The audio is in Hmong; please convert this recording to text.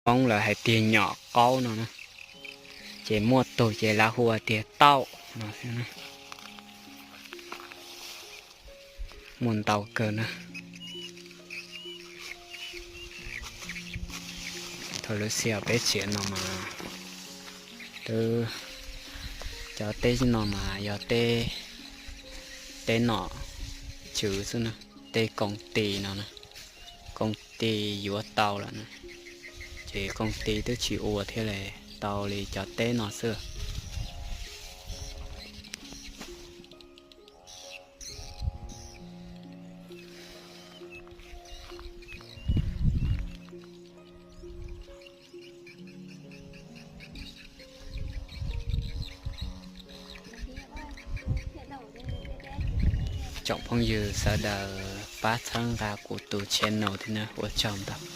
Hmoob lawv hais tias nyom qaub no na, ces muaj tug ces lawv hu tias tauj no xwb na. Muaj ntau kawg na. Thaum lub sij hawm peb tseem no mas, twb, cov teb no mas yog teb, teb nom tswv xwb na, tej koom tis no na, koom tis yuav tau lawm na, ces koom tis twb tsis ua thiaj li tau li cov teb no xwb. Tsoom phooj ywg sawv daws pab txhawb nqa kuv tus channel thiab na, ua tsaug ntau.